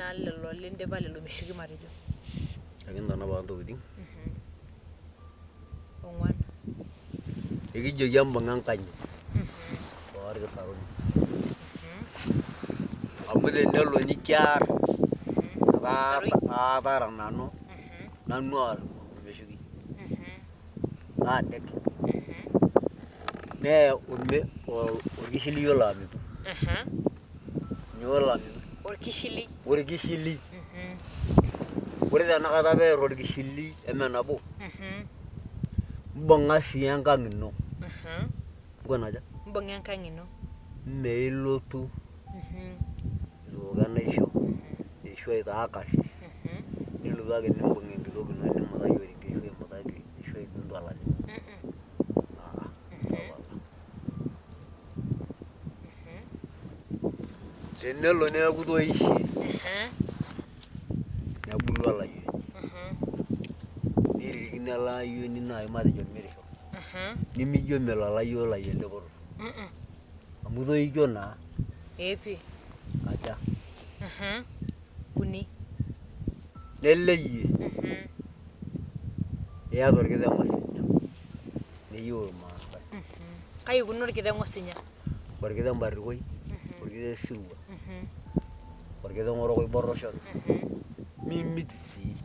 naa lelo lindipa lelo meshuki matejo. Ekintanap ake ntokitin. Ong'uan. Ekijoki embung'a enkanyit toorkisaruni. Amu tenelo nikiar aatara nanu, nanu oorr meshuki. Naadek. Nee orkishili olo amitu. Nyoo olo amitu? Orkishili. Orkishili. Ore tenakata peer orkishili eme nabo, mbung'a sii enkang ino. Nkuna aja? Mbung'a enkang ino. Mee ilotu itooko enaisho, eishu aitaa karsis, nilotu ake nimbung enkitok ino nimutaki orege ashu imutaki ashu aidung tolale. Tenelo neeku itoishe, nebulu olayioni, niririkino ele ayioni naaji matejo ormirisho, nimijo melo olayioni lai ele botor. Amu itoikio naa. Ee pii. Aja. Uni. Neleyie. Iyata orkiteng osinya. Neyieu irmaasai. Kai ikununo orkiteng osinya? Orkiteng barikoi, orkiteng sirua, orkiteng orok oibor oshal. Mimit sii.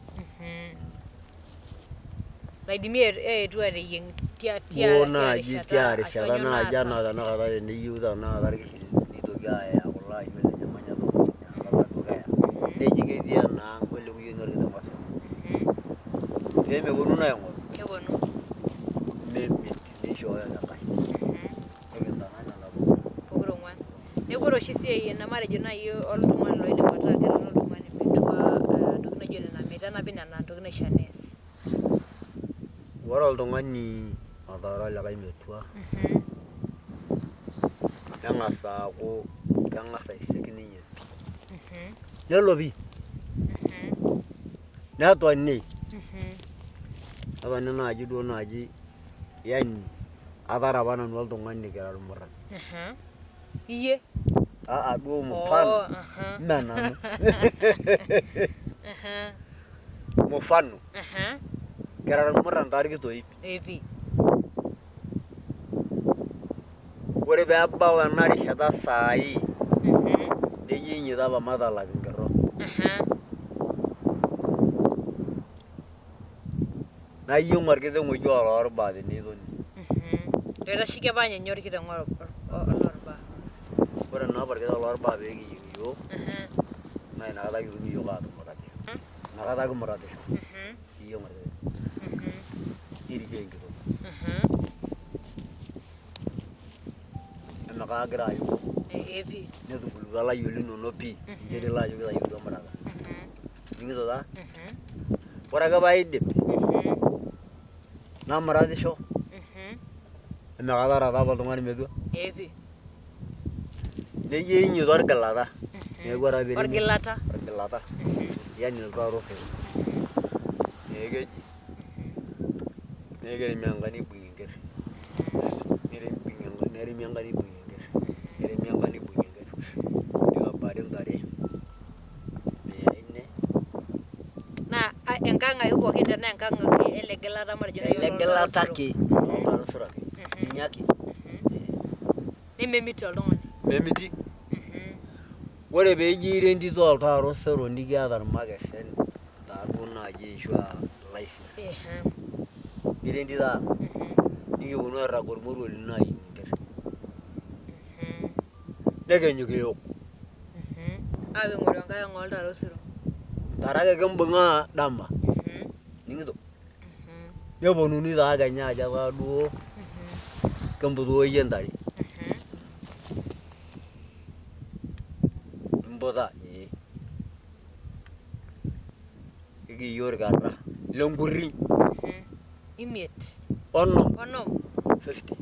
Naidimi aetu ateyieng Duo naaji tia rishata naaji anaa tenakata teneyieu tenakata irkishili nitoki aaya kulo ayiok lenye manyatta inakata duo keya. Neji ketii enaang olekuyioni orkiteng osinya. Pee meponu naa aing'oru. Keponu. Nemit neishooyo tenkae. Nikintanana nena pokira. Pokira ong'uan. Neeku ore oshi esiai ena matejo naaji oltung'ani loidim ataa ketara oltung'ani metua ntokitin naijo nena meitanapi nena tokitin naishaa nees. Ore oltung'ani otaara olikae metua neng'as aaku keng'as aisik ninye pii. Nelo pii. Netoni. Netoni naaji duo naaji yani atara apa nanu oltung'ani kira irmurran. Iyie? Aa duo mfano. Mme nanu. Mfano. Kira irmurran taa irkitoip. Ee pii. Ore peebau ena rishata saai, neji inyoito apa matalak enkerro. Nayieng orkiteng oji olorbaa tenetoni. Oitasheki apa ninye orkiteng olorbaa. Ore naa apa orkiteng lorbaa pee kiyieng iyiook, naa inakata kitum iyiook aatumuratisho. Inakata kimuratisho. Kiyieng orkiteng. Nirikoo enkitok. Eme kaagira ayoko. Ee pii. Netubulutua ilayiok linono pii. Ninche dii laajo kitayioloito emurata. Ining'ito taa? Ore ake paidip, namuratisho, eme katara taa apa oltung'ani metua. Ee pii. Nejo einyoito orgilata. Neeku ore ake Orgilata. Orgilata. Yani oltoo osero. Ee keji. Naa keremi enkaina aibung'ie enker. Neremi enkaina aibung'ie enker. Neremi enkaina aibung'ie enker. Nitabari ntare mia nne. Naa enkang ake pookin tenaa enkang ake ele gilata matejo naaji Ele gilata ake. Oltoo osero ake. Ninye ake. Nememit oltung'ani. Memiti. Ore peeji ira entito oltaara osero nikiata irmakesen taaduo naaji ashu aa ilaisiak. Ira entito ang nikiponu airrag ormoruo lino ayieng enkerr. Nekenyu kiyok. Aapuo aing'oru enkae ang oltaara osero. Ntare ake kimbung'aa dama. Ning'ito? Neponunui taa kenya ajo etaa duo kimputuo iyie ntare. Imputa ee. Ekiyieu irkarra lenkurriny. Imiet. Onom. Onom. 50.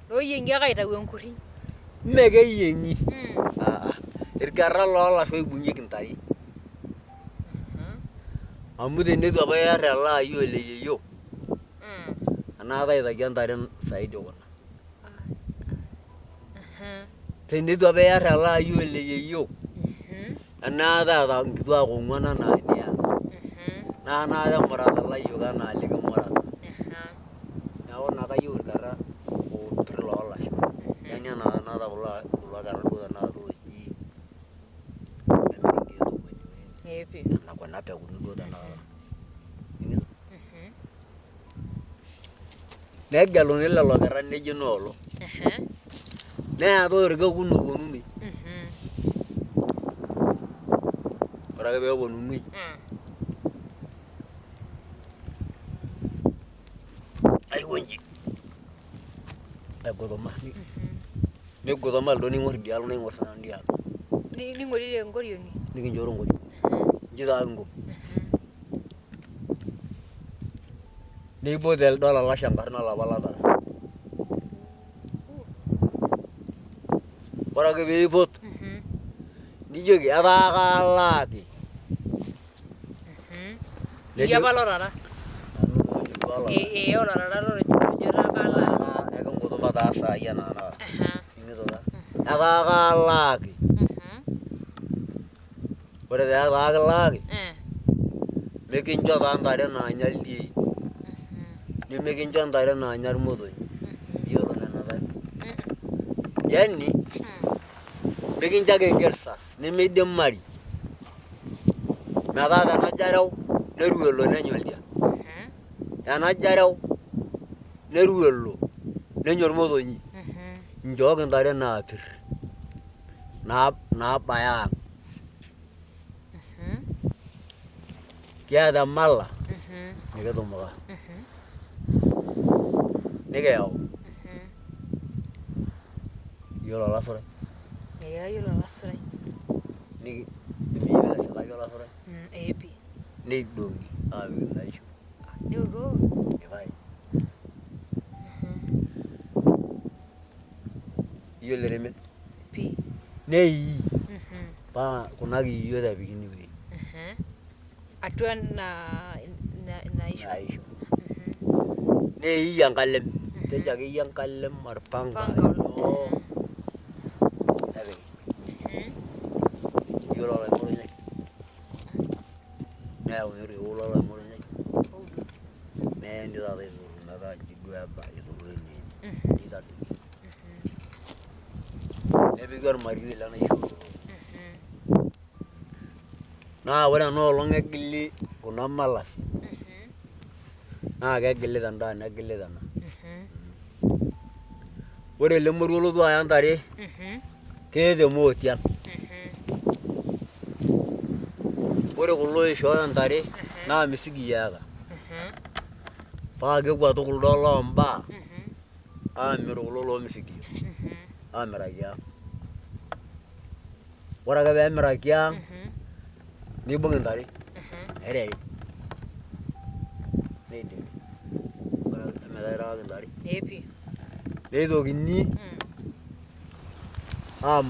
Looyieng'i ake aitayu enkurriny. Mme keyieng'i. Irkarra loolasho oibung'ieki ntare. Amu teneitu apa iarr ele ayioni le yieyioo, enaata aitayio ntare saidi okuna. Teneitu apa iyar ele ayioni le yeyio enaa taata nkituak ong'uan anaa eniata naa anaata emurata ilayiok anaa likimurata. Neeku naa kayieu irkerra oopir loolasho. Yani anaa tenakata kulo kerra duo tenakata ooji nemiri inkeek tomon uni nena kuna pekuni duo tenakata. Negeluni lelo kerra neji enoolong. Neetae orkekun oponunui. Ore ake peeponunui aikonji aigutuma nigutuma lido ning'or idialo naing'or sinanu idialo. Ning'oririe inkoriong'i. Nikinchoro inkoriong'i. Inji taa kinko. Neipot elde olalashe enkarna olapa lotara. Ore ake peipot nijoki etaa kaalaaki. Iyie apa lotara. Ee olotara lotejo etaa kaalaaki. Ekinkutuma taa saai enaa tenakata. Ining'ito taa? Etaa kaalaaki. Ore taa etaa kilaaki, mikincho taa ntare naanya ildiein, nimikincho ntare naanya irmotonyi. Iyiolo nena tare? Yani mikincho ake enker sas nemidimari metaa tenajo areu neru elo nenya oldia, tenajo areu neru elo nenya ormotonyi. Nchooki ntare naapir naabaya ang. Kiata emala nikitumuta nikiyau. Iyiolo olasurai? Ee kayiolo olasurai. Nimiyiolo esilaki olasurai? Ee pii. Neidong'i aapik inaisho. Neokoo? Epae. Iyiolo eremet? Pii. Neii paa kuna kiyiot epiki inewueji. Atua ina aisho. Aisho. Neii enkalem. Tejo akeyie enkalem orpanga. Nepiki. Iyiolo oloing'orunyai. Neyauni irkiku loloing'orunyai. Neeni taata aitoru metaa inji duo eba aitoru ene neitadoiki. Nepiki ormariko lenaisho oolotorok. Naa ore ena olong egili kuna malasin naa kegili tendaa negili tena. Ore ele moruo olotu aya ntare keeta emooti ang. Ore kulo oishooyo ntare naa misigiyio eeta. Paa kekwatu kuldo loombaa aamiru kulo loomisigiyio aamiraki ang. Ore ake peemiraki ang nibung intare nerewi neidipi. Ore ake metaa iterewaki intare Ee pii. neitokini aamut.